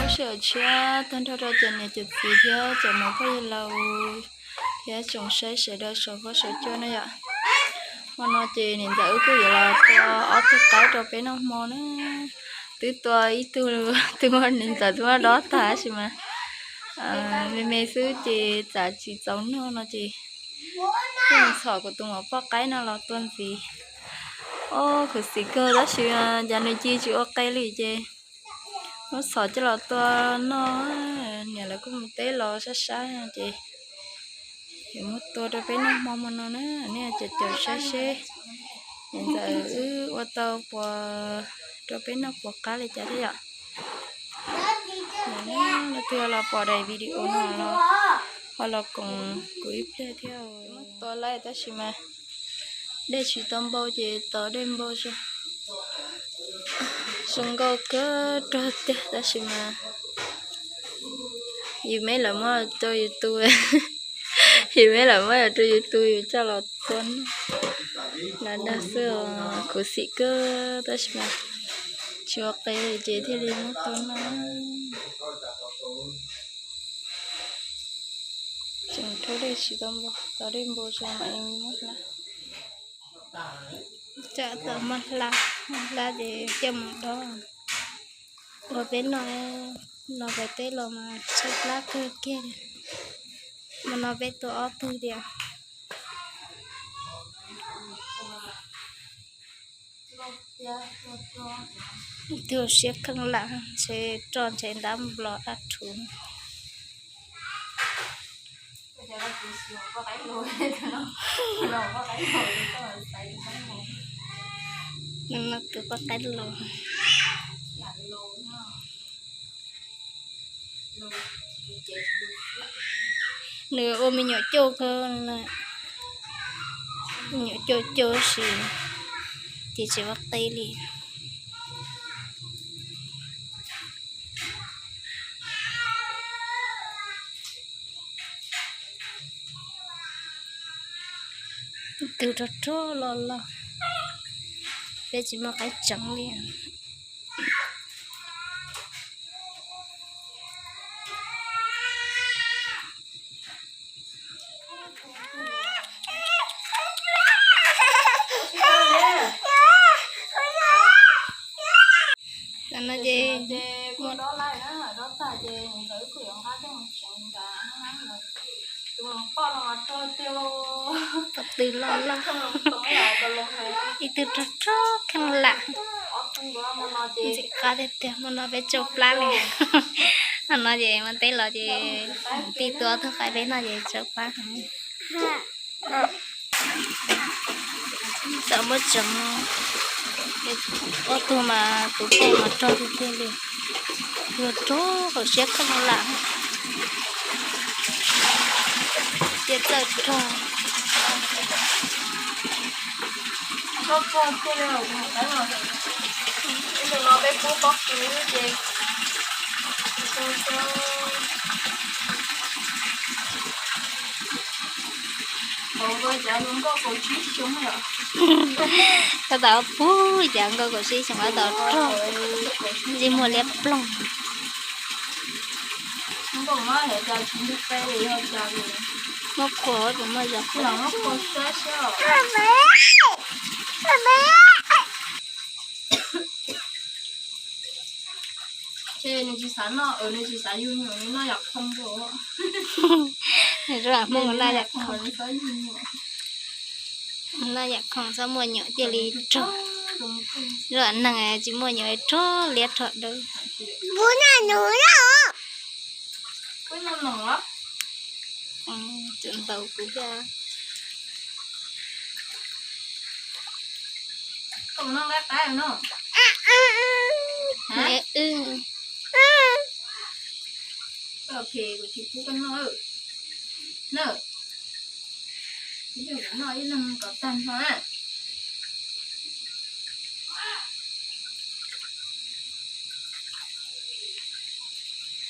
Sawv daws tshiab tag nrho rau cov niam cov txiv thiab cov muam phauj yawg laus thiab tsoom saib sawv daws saum huab saum cua na yom. Hmo no ces niam ntxawm wb kuj yuav los tua ob tug qaib rau peb noj hmo na. Twb tua ib tug, twb muab niam ntxawm twb muab dob tag tab sis mas me me xwb ces txav tsis txaus noj no ces kuj mus txhom kuv tus muam poj qaib no los tua ntxiv. Ob, khuv xim kawg tab sis cas nws cia tsis ua qe li ces muab txhom coj los tua noj. Niam lawv kuj mus teb los sab sab ces yuav muab tua rau peb noj hmo hmo no na. Nej caum caum saib seb niam ntxawm wb ua tau puas rau peb noj puas qab li cas thiab yom. Leej twg los pom daim video no los ho los koom kuv ib pliag thiab. Tua laij tab sis mas dej tsis tau npau ces tos dej npau zoo. Zoo nkauj kawg rog tiag tab sis mas yus me lawv muab rau yus tu, yus me lawv muab rau yus tu yus coj los tua noj. Lam dag xwb, khuv xim kawg tab sis mas tsis ua qe ces thiaj li muab tua noj. Tseem rhaub dej tsis tau npau, tos dej npau zoo mam li muab hla. Tsam tau muab hla, hla ces coj mus dob ua peb noj, no pem teb los mas tshaib plab kawg kiag li. Hmo no peb tua ob tug tiag. Tus siab kheej lam ntshe roj ntshe ntab nplos dab rhuv. No tus poj qaib los. Nws ua me nyuam cauj kawg, me nyuam cauj cauj sis ces tsis ua qe li. Tus rog rog los los, peb tsis muaj qaib tseev li. Tam no ces pob tw loj loj, ib tug rog rog kheej lam. Ntxim qab tiag tiag, hmo no peb tsau plab li. Hmo no ces mus teb los ces tij tua ob tug qaib peb noj ces tsau plab heev. Txawm muab tseev ob tug mas tus poj mas rog tiag tiag li, yog rog kaum siab kheej lam. Ces txawj rog. Tab tom pug cas nkauj kaum tsib xyoo tab tom rog, ntsej muag liab ploog. Muab qhua puas muaj zog. Ces nws tsis xav noj, nws tsis xav yug nyuam, nws noj yam khoom rau. Nws zoo yam Hmoob noj yam khoom, noj yam khoom txhob muaj nyuam cia li rog. Zoo yam neeg tsis muaj nyuam rog liab rog dawb. Kuv noj nws os. Tseem ntaus kuv thiab. Koj mus noj nqaij qaib no. Koj los phem kuv tsis pub koj noj na. Kuv noj ib leeg kom tag nrho na.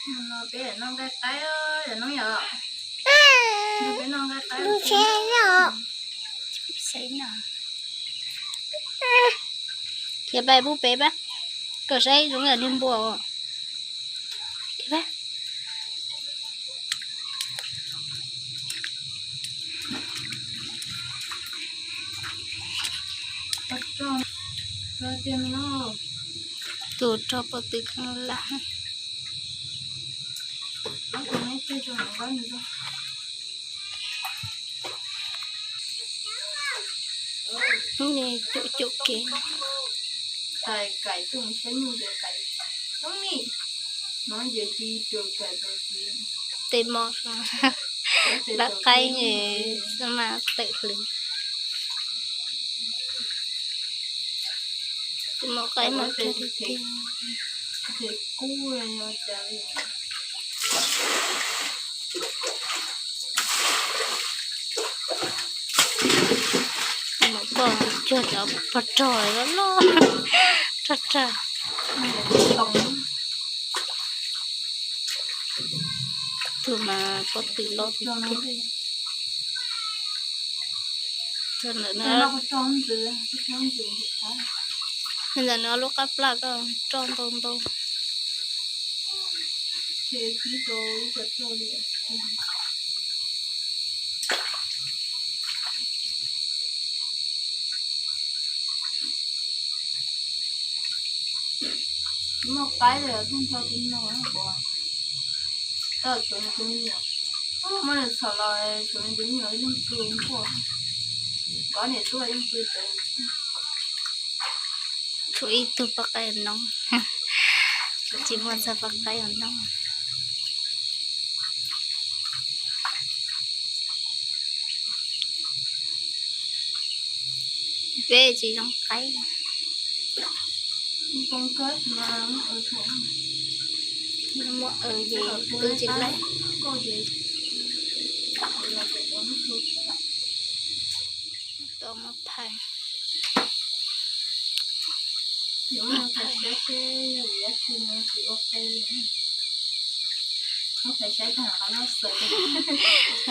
Hmo no peb noj nqaij qaib os, yog Noob yom. Peb noj nqaij qaib os. Khiav pais pub peb pab, kom saib zoo yam li npua os. Tus rog pob tw kheej lam. Hnub no caum caum kev. Tej mov, lawv qaib xwb mas tawm hlo. Tej mov qaib mas rog tiag tiag. Mov poj cuag cov pog rog loj loj, rog rog. Tus mas pob tw loj tiag tiag. Ntawm no lub qab plaj koj roj ntau ntau. Muaj qaib li, thooj tau tus no, tab tshuav nws tus me nyuam, muab nws txhom los tshuav nws tus me nyuam leej twg nquaj, kov niam tuaj leej twg. Tshuav ib tug poj qaib noob, tsis muaj txog poj qaib noob. Peb tsis zoo qaib. Muaj aws ces pw tsis laib. Tau muab phais.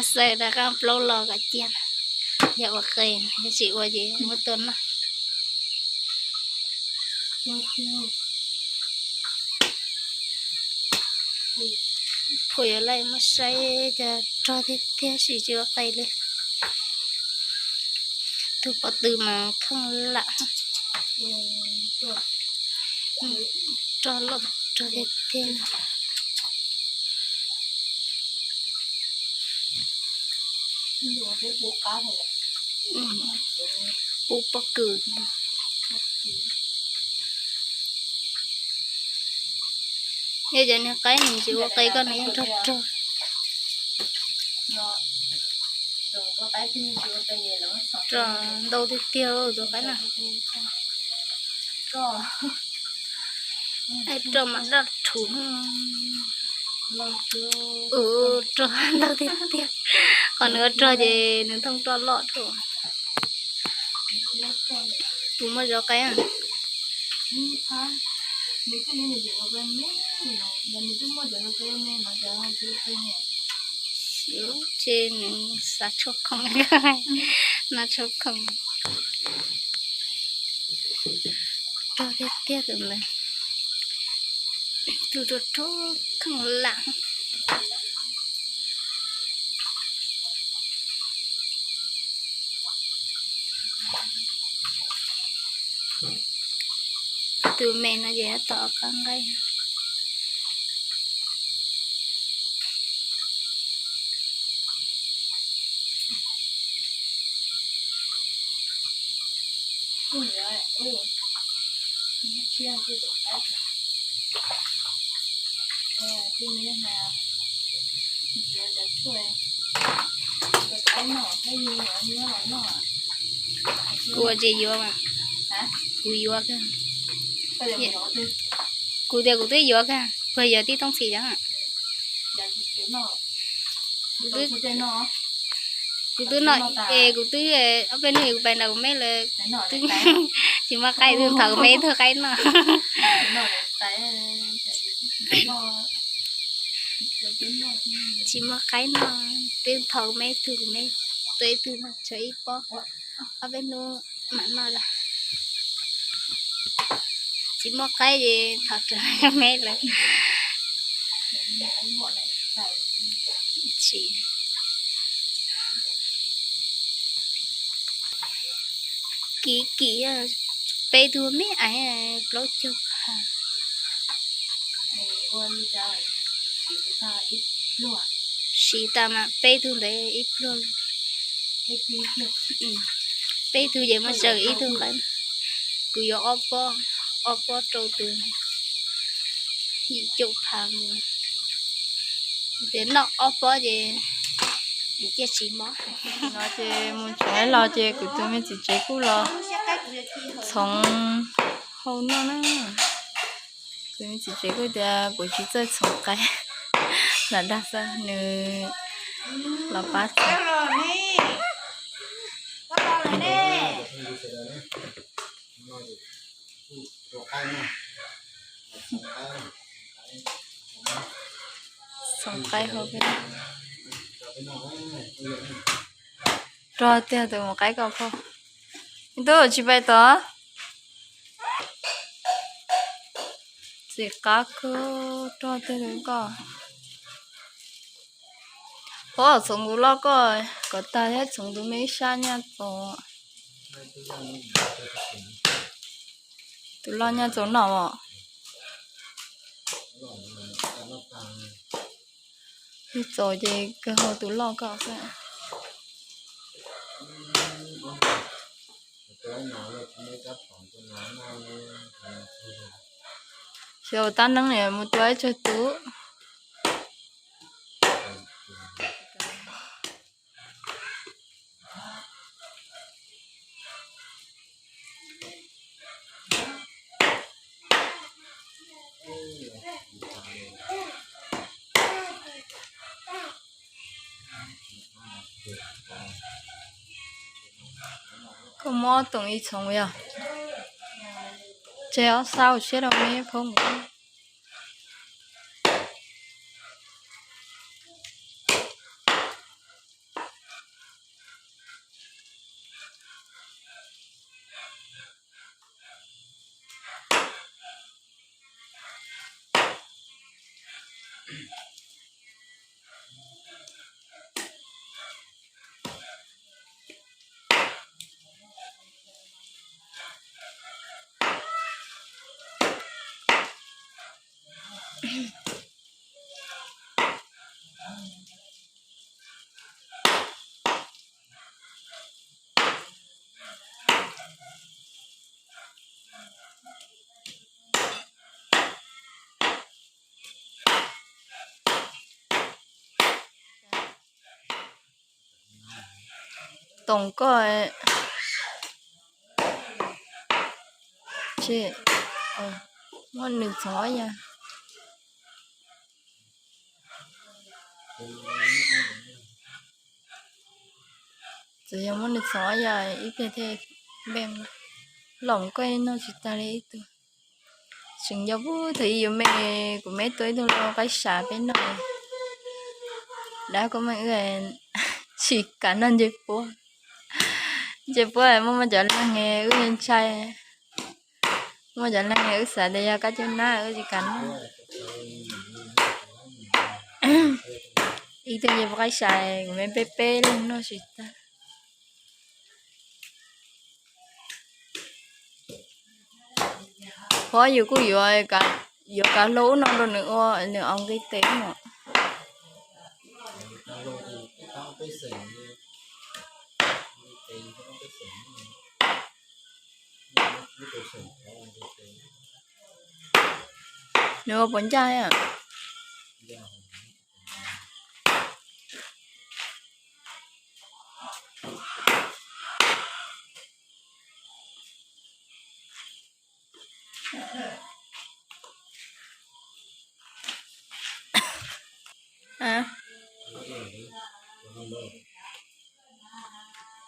Xaws rov qab plaub los kom cia, yog ua qe, yog tsis ua ces muab tua noj. Phuam yuav laj muab saib cas rog tiag tiag, sim tsis ua qe li. Tus pob tw mas kheej lam, rog loj, rog tiag tiag. Pub pob kws. Yog cov niag qaib nws tsis ua qe koj nws yeej rog rog. Rog ntau tiag tiag tus qaib na. Rog mas daj rhuv. Rog ntau tiag tiag. Qhov nws ua rog ces nws thooj roj loj dhau. Tus muaj zov qaib. Ces nws xav tshuaj khoom, noj tshuaj khoom. Rog tiag tiag tus ntawd. Tus rog rog kheej lam. Tus me no ces tab tom qab nqaij. Kuv ua tsis yuav mas, kuv yuav kawg. Kuv tias kuv twb yuav kawg, kuv yuav tib tooj txiv cov. Kuv twb, kuv twb noj es kuv twb, ob peb hnub kuv pais nram kuv meb lawm, twb tsis muaj qaib, twb thov kuv meb ib tug qaib noj. Tsis muaj qaib noj, twb thov kuv meb ib tug, kuv meb tau ib tug no, tshuav ib pob, ob peb hnub mam noj lawm. Tsis muaj qaib ces thov rau meb lawm. Tsis, kim kim, peb tug me aiv plaub caug phav. Siv tas mas peb tug ntawd ib pluag. Peb tug ces muaj tsawg ib tug nqaij. Kuv yuav ob pob, ob pob rau tus yim caum phav mus. Ces noj ob pob ces nws cia tsis mob. No ces mus tsev los ces kuv tus me txiv tsev kuj los txhoov hau noj na. Kuv tus me txiv tsev kuj tias kuv tsis txawj txhoov qaib, lam dag xwb, nws los pab txhoov. Txhoov qaib hauv peb. Rog tiag tus mus qaib koj phauj. Tub tsis pais tod. Txiv qab kub rog tiag tus koj. Phob txhoov tus loj koj, kom tag thiab txhoov tus me sab nyaj txaus. Tus loj nyaj txaus noj os. Yog txaus ces kawg hau tus loj koj xwb. Xyov tab neeb mus tua ib tsag tub. Koj muab ob toom ib txhoov yog? Tseg ob sab ua siab rau me phob mus. Toom koj, muab nws txhoov ob yas. Txawm yog muab nws txhoov ob yas ib pliag thiaj npe. Loom koj noj tsis tag li ib tug. Tseem yog puag thaum ub yuav me, kuv me tua ib tug qaib sam peb noj. Dab koj meej wb tsis kam noj ncej puab. Ncej puab muaj muaj cov leeg wb ntshai. Muaj cov leeg wb xav tias yog kab cub nab wb tsis kam noj. Ib tug ncej puab qaib sam kuv me peb peb leeg noj tsis tag. Phob yus kuj yuav, yuav kav hlau ub no rau nws ua nws aus nqi tes no. Nws ua puas ncaj thiab?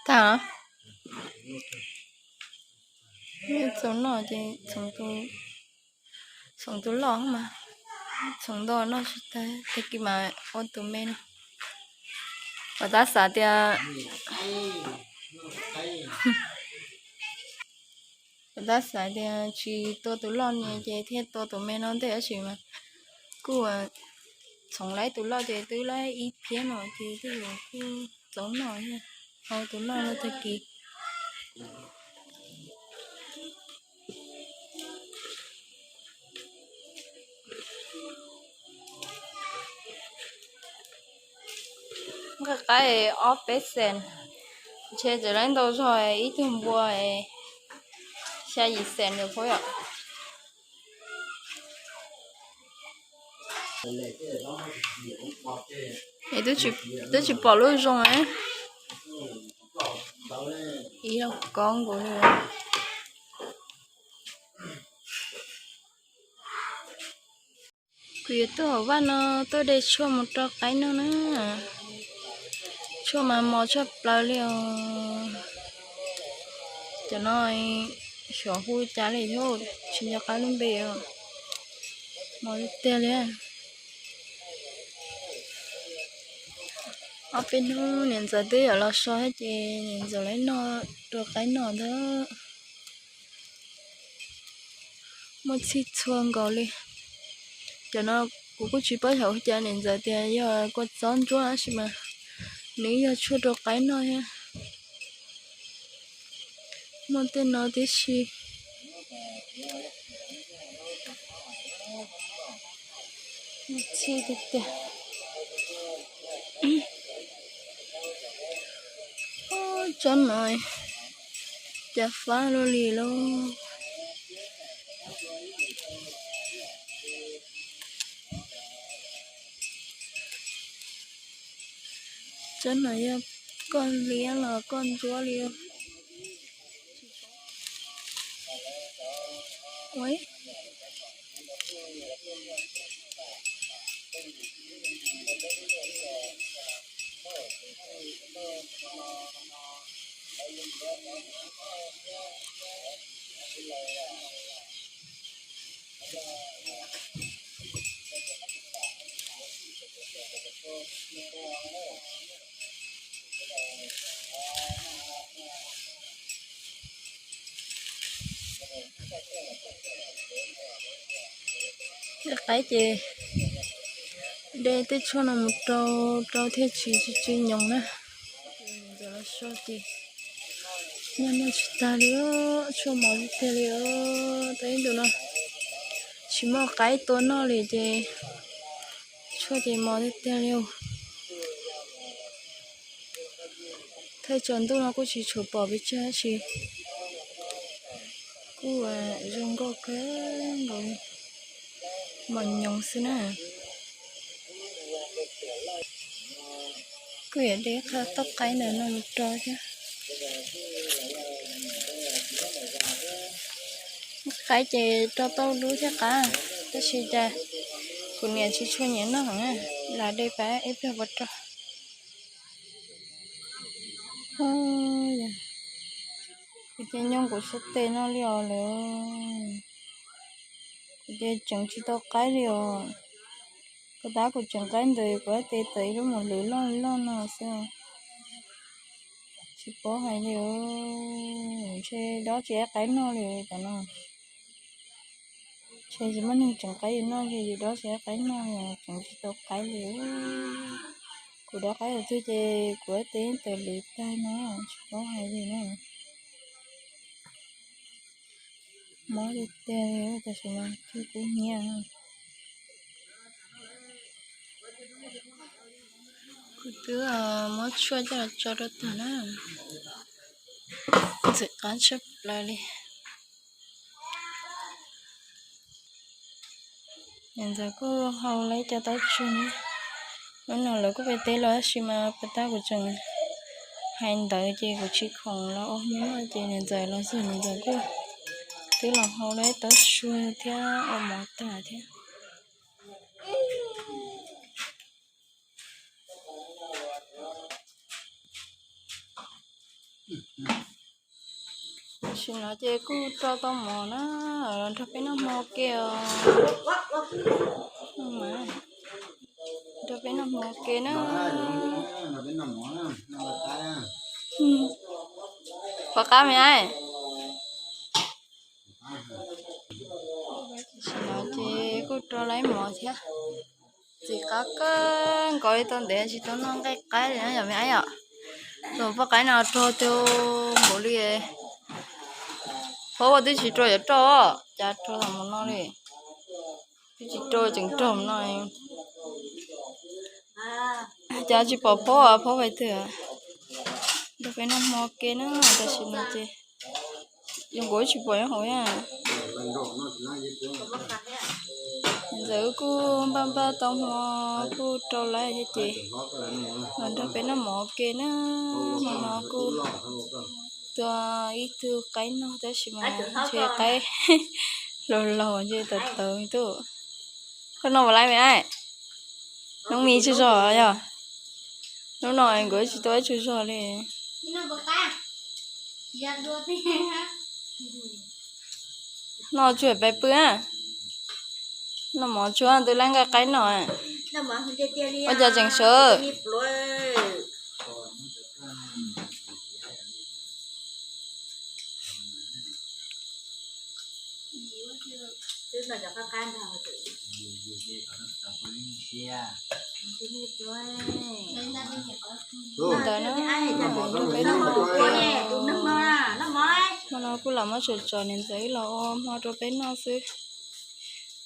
Tag. Txhoov noj ces txhoov tus loj mas, txhoov ntau noj tsis tag, tag kis mas ua tus me no. Kuv tab xav tias, kuv tab xav tias tsis tua tus loj ni ces thiaj tua tus me no ntej tab sis mas kuj txhoov laib tus loj ces twb laib ib phiab no ces tej zaum kuj txaus noj, hau tus loj no tag kis. Nqaij qaib ob peb xees, ntshe tseem laib ntau zog ib tug npua xya yim xees lawm puas yom. Twb tsis pom lub zoo, ib lub koob nkaus li. Kuv yuav tuaj hauv vaj no tuaj de tshuaj mus rau qaib noj na. Tshuaj mas mos tshaj plaws li os. Cov no xyov hu cas li thiab, tsis nco qab lub npe os. Mos tiag tiag li. Ob peb hnub niam ntxawm twb yuav los so thiab ces niam ntxawm lawv noj rau qaib noj ntag. Muaj txhij txhua nkaus li. Cov no kuv kuj tsis paub xyov ua cas niam ntxawm tias yog kua txob ntsuab tab sis mas nws yog tshuaj rau qaib noj thiab. Muaj tej no tib si. Txhob no, cas fab luaj li lauj. Txhob no yog koj liab los koj ntsuab li. Tej qaib ces de tej tshuaj no mus rau rau thiaj tsis tsis nyoos na. Ntxawm los so ces noj noj tsis tag li, tshuaj mos tiag tiag li. Tau ib ntus no tsis muaj qaib tua noj li ces tshuaj ces mos tiag tiag li. Thaij tsaus ntuj no kuj tsis tshua pom pes tsawg tab sis kuj zoo nkauj kawg nkaus li, mos nyoos xwb na. Kuj yuav de qhov toj qaib ntawm no mus rau thiab. Qaib ces rau tau dub thiab qab, tab sis cas kuv niam tsis tshua nyiam noj heev, lam de pab ib pliag puas rau. Kuv ces nyob kuv sab tes no li os lawm, kuv ces tseem tsis tau qaib li os. Kuv tab kuv tseem qaib ntawd kuv tes tawm ib lub mus lwm loj loj no xwb. Tsis paub hais li, ntshe dob tsis qaib noj li tam no. Ntshe tsis muaj neeg tseem qaib yus noj, ntshe yus dob tsis qaib noj, tseem tsis tau qaib li. Kuv dob qaib tus twg ces kuv tes tawm lwm tag no, tsis paub hais li na. Mob tiag tiag li, tam sim no twb kub hnyiab. Kuv twb muab tshuaj coj los tso rau tag na, ntxim qab tshaj plaws li. Niam ntxawm kuj hau lawv cov taub tsuag na. Hnub no lawv kuj pem teb los tab sis mas puas tab kuv tseem hais ntawd ces kuv tsis khoom los ua hmo noj ces niam ntxawm los txog niam ntxawm kuj twb los hau lawv taub tsuag thiab ua mov tag thiab. Tam sim no ces kuj rau tau mov na, los nrog peb noj hmo ke os. Nrog peb noj hmo ke na. Puas qab me? Tam sim no ces kuj rau lawv mov thiab. Txiv qab kawg nkaus li, tau ntev tsis tau noj nqaij qaib li na yom me ab yom. Tus poj qaib no rog tiag npaum li, phob ua twb tsis rau yuav rau, cas rog tau mus no li. Twb tsis rau tseem rau mus no. Cas tsis pom phob, phob pais twg? Nrog peb noj hmo ke na, tam sim no ces zoo nkaus tsis pom nyob hauv na. Ntxawm kuj npaj npaj tau hmo kuj rau lawm thiab ces los nrog peb noj mov ke na. Hmo no kuj tua ib tug qaib noj tab sis mas ntshe qaib laus laus ntshe tawv tawv tub. Koj noj puas laib me ab? Noob mis tsaug zog yog. Hnub no nkawd tsis tau ib tsaug zog li. Noj tsuag pais pw na. Noj mov tsuag twb laib nqaij qaib noj. Ua cas tseem sawv? Ntawd na, peb noj hmo no kuj lam muab tsom tsom niam ntxawm wb los ua hmo rau peb noj xwb.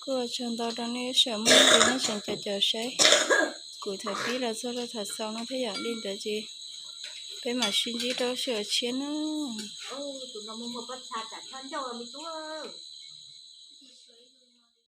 Kuj ua tsaug ntau rau nej sawv daws muaj tes nej tseem caum caum saib kuv thaum pib los txog rau thaum xaus no thiab yom. Li ntawd ces peb mam sib ntsib rau sij hawm tshiab na.